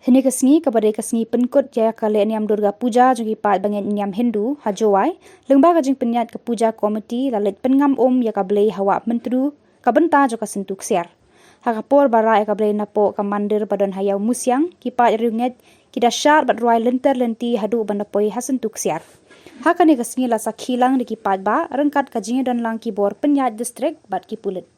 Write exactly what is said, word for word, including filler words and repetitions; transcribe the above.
Hynne ka sngi, kaba dei ka sngi pynkut ïa ka lehniam Durga Puja jong ki paid bangeit niam Hindu ha Jowai, lyngba ka jingpynïaid ka Puja Committee la leit pynngam um ïa ka blei ha Wah Myntdu, ka bynta jong ka Syntu Ksiar. Ha ka por ba rah ïa ka blei napoh ka mandir ba don ha Ïew Musiang, ki paid riewngeit ki da shad bad rwai lynter lynti haduh ban da poi ha Syntu Ksiar. Ha kane ka sngi la sakhi lang da ki paidbah ryngkat ka jingïadon lang ki bor pynïaid district bad ki pulit.